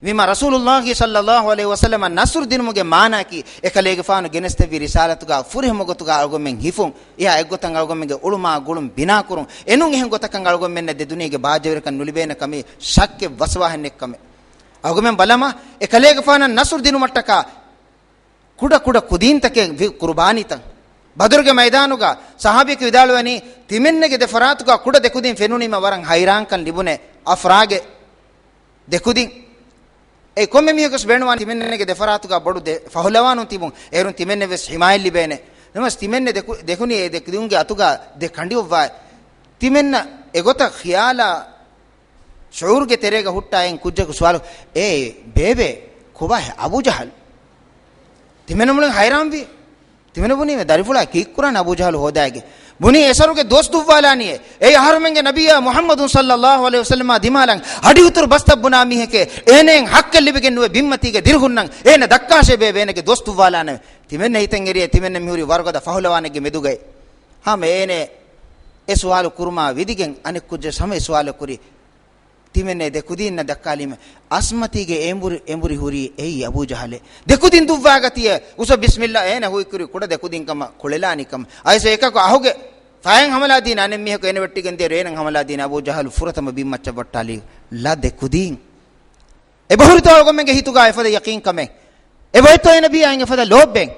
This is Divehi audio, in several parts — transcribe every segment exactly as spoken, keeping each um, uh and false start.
ވީމާ ރަސޫލުﷲ ޞައްލަﷲ ޢަލައިހި ވަސައްލަމަށް ނަޞްރު ދިނުމުގެ މާނައަކީ، އެކަލޭގެފާނު ގެނެސްދެއްވި ރިސާލަތުގަ ފުރިހަމަ ގޮތުގަ އަޅުގަނޑުމެން ހިފުން، އެއާ އެއްގޮތަށް އަޅުގަނޑުމެންގެ އުޅުމާ ގުޅުން ބިނާކުރުން، އެނޫން އެހެން ގޮތަކަށް އަޅުގަނޑުމެންނަށް ދެދުނިޔޭގެ ބާއްޖަވެރިކަން ނުލިބޭނެ ކަމީ ޝައްކެއް ވަސްވާހެއް ނެތްކަމެއް. އަޅުގަނޑުމެން ބަލަމާ، އެކަލޭގެފާނަށް ނަޞްރު ދިނުމަށްޓަކާ ކުޑަ ކުޑަ ކުދީންތަކެއް ވި ޤުރުބާނީތައް. ބަދުރުގެ މައިދާނުގަ ޞަޙާބީން ވިދާޅުވަނީ، ތިމެންނެގެ ދެފަރާތުގަ ކުޑަ ދެކުދިން ފެނުނީމަ ވަރަށް ހައިރާންކަން ލިބުނޭ. އަފްރާގެ ދެކުދިން. އެ ކޮންމެ މީހަކުވެސް ބޭނުންވާނެ ތިމެންނެގެ ދެފަރާތުގަ ބޮޑު ދެ ފަހުލަވާނުން ތިބުން. އޭރުން ތިމެންނެއް ވެސް ހިމާޔަތް ލިބޭނެ. ނަމަވެސް ތިމެންނެ ދެކު-، ދެކުނީ އެ ދެކުދިންގެ އަތުގަ ދެ ކަނޑިއޮއްވާ. ތިމެންނަށް އެގޮތަށް ޚިޔާލާ ޝުޢޫރުގެ ތެރޭގަ ހުއްޓާ އެން ކުއްޖަކު ސުވާލު، އޭ ބޭބެ، ކޮބާހޭ އަބޫ ޖަހަލް؟ ތިމެން މުޅިން ހައިރާންވި. ތިމެން ބުނީމޭ ދަރިފުޅާ ކީއްކުރާނެ އަބޫ ޖަހަލް ހޯދާގެ؟ ބުނީ އެސަރުގެ ދުވަސް ދުއްވާލާނީއޭ. އޭ އަހަރުމެންގެ ނަބިއްޔާ މުޙައްމަދު ޞައްލަﷲ ޢަލައިހި ވަސައްލަމާ ދިމާލަށް އަޑިއުތުރު ބަސްތައް ބުނާ މީހެކޭ. އޭނައަށް ޙައްޤެއް ލިބިގެން ނުވޭ ބިންމަތީގެ ދިރިހުންނަށް. އޭނަ ދައްކާށޭ ބޭބެ އޭނަގެ ދުވަސް ދުއްވާލާނެ. ތިމެންނަ ހިތަށް އެރިއޭ ތިމެންނަ މިހުރީ ވަރުގަދަ ފަހުލަވާނެއްގެ މެދުގައި. ހަމަ އޭނަ އެ ސުވާލު ކުރުމާ ވިދިގެން އަނެއް ކުއްޖެއް ހަމަ އެ ސުވާލު ކުރި. ތިމެންނެ ދެކުދީންނަށް ދައްކާލީމަ އަސްމަތީގެ އެނބުރި، އެނބުރި ހުރީ އެއީ އަބޫ ޖަހަލޭ. ދެކުދިން ދުއްވާގަތީއޭ. އުސް ބިސްމިއްލާ އޭނަ ހުއި ކުރި ކުޑަ ދެކުދިން ކަމަށް ކުޅެލާނީ ކަމަށް. އައިސް އެކަކު އަހުގެ ފަޔަށް ހަމަލާ ދީން އަނެއް މީހަކު އޭނަ ވެއްޓިގެން ދިޔައިރު އޭނަ ހަމަލާ ދީން އަބޫ ޖަހަލު ފުރަތަމަ ބިންމައްޗަށް ވައްޓާލީ ލަ ދެކުދިން. އެބަހުރިތޯ އަޅުގަނޑުމެންގެ ހިތުގަ އެފަދަ ޔަޤީންކަމެއް؟ އެބައޮތްތޯ އޭނަ ބީއާ އެފަދަ ލޯބިއެއް؟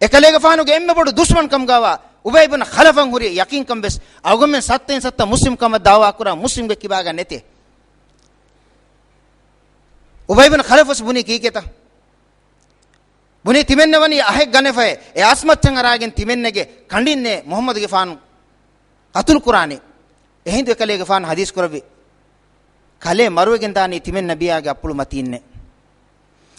އެކަލޭގެފާނުގެ އެންމެ ބޮޑު ދުޝްމަންކަމުގަވާ އުބައި ބުން ޚަލަފަށް ހުރި ޔަޤީންކަން ވެސް އަޅުގަނޑުމެން ސައްތައިން ސައްތަ މުސްލިމްކަމަށް ދަޢުވާކުރާ މުސްލިމްގެ ކިބާގަ ނެތޭ. އުބައި ބުން ޚަލަފަސް ބުނީ ކީކޭތަ؟ ބުނީ ތިމެންނަ ވަނީ އަހެއް ގަނެފައޭ، އެ އަސްމައްޗަށް އަރާގެން ތިމެންނެގެ ކަނޑިންނޭ މުޙައްމަދުގެފާނު ޤަތުލު ކުރާނީ. އެހިނދު އެކަލޭގެފާނު ޙަދީޘް ކުރެއްވި، ކަލޭ މަރުވެގެން ދާނީ ތިމެން ނަބިއްޔާގެ އައްޕުޅު މަތީންނޭ.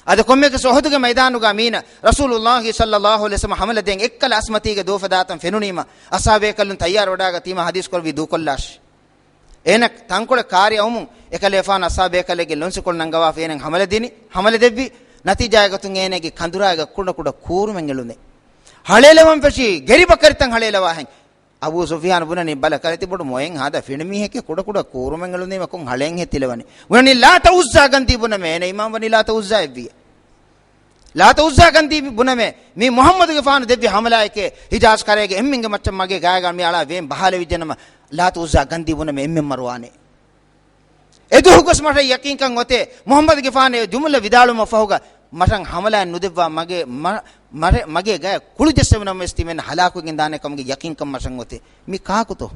އަދި ކޮންމެއަކަސް އުޙުދުގެ މައިދާނުގަ މީނަ ރަސޫލުﷲ ޞައްލަﷲ ޢަލައިހި ވަސައްލަމަ ޙަމަލަ ދޭން އެއްކަލަ އަސްމަތީގެ ދޯފަދާތަން ފެނުނީމަ، އަޞްޙާބޭކަލުން ތައްޔާރުވެވަޑާގަތީމަ ޙަދީޘް ކުރެއްވީ ދޫކޮށްލާށި. އޭނަ ތަންކޮޅެއް ކާރި އައުމުން އެކަލޭގެފާނު އަޞްޙާބޭކަލެއްގެ ލޮންސިކޮޅު ނަންގަވާފަ އޭނަ ޙަމަލަ ދިނި، ޙަމަލަ ދެއްވި. ނަތީޖާއެއް ގޮތުން އޭނަގެ ކަނދުރާގަ ކުޑަ ކުޑަ ކޫރުމެއް އެޅުނީ. ހަޅޭލަވަން ފެށީ، ގެރިބަކަރިތައް ހަޅޭލަވާހެން. އަބޫ ސުފްޔާނު ބުނަނީ، ބަލަ، ކަލޭ ތި ބޮޑު މޮޔައެއް ހާދަ ފިނޑި މީހެކޭ، ކުޑަ ކުޑަ ކޫރުމެއް އެޅުނީމަ ކޮން ހަޅޭއްހޭ ތިލަވަނީ؟ ބުނަނީ، ލާތަ އުއްޒާ ގަންދީ ބުނަމޭ. އޭނަ އީމާން ވަނީ ލާތަ އުއްޒާއެއްވިޔޭ. ލާތަ އުއްޒާ ގަންދީ ބުނަމޭ. މީ މުޙައްމަދުގެފާނު ދެއްވި ޙަމަލާއެކޭ. ހިޖާޒް ކަރައިގެ އެންމެންގެ މައްޗަށް މަގޭ ގާތްގަނޑު މި އަޅާ ވޭން ބަހާލެވިއްޖެނަމަ، ލާތަ އުއްޒާ ގަންދީ ބުނަމޭ އެންމެން މަރުވާނޭ. އެދުވަހު ގޮސް މަށަށް ޔަޤީންކަން އޮތޭ، މުޙައްމަދުގެފާނު އެ ޖުމުލަ ވިދާޅުވުމަށް ފަހުގަ މަށަށް ޙަމަލާއެއް ނުދެއްވާ މަގޭ، މަ-، މަރެ-، މަގޭ ގަޔަށް ކުޅި ޖެއްސެވުނަމަވެސް ތިމެން ހަލާކުވެގެން ދާނެ ކަމުގެ ޔަޤީންކަން މަށަށް އޮތޭ. މި ކާކުތޯ؟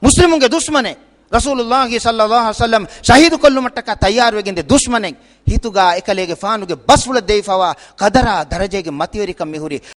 މުސްލިމުންގެ ދުޝްމަނެއް، ރަސޫލުﷲ ޞައްލަﷲ ޢަލައިހި ވަސައްލަމަ ޝަހީދު ކޮށްލުމަށްޓަކާ ތައްޔާރުވެގެންދޭ ދުޝްމަނެއް ހިތުގަ އެކަލޭގެފާނުގެ ބަސްފުޅަށް ދެވިފަވާ ޤަދަރާ ދަރަޖައިގެ މަތިވެރިކަން މިހުރީ.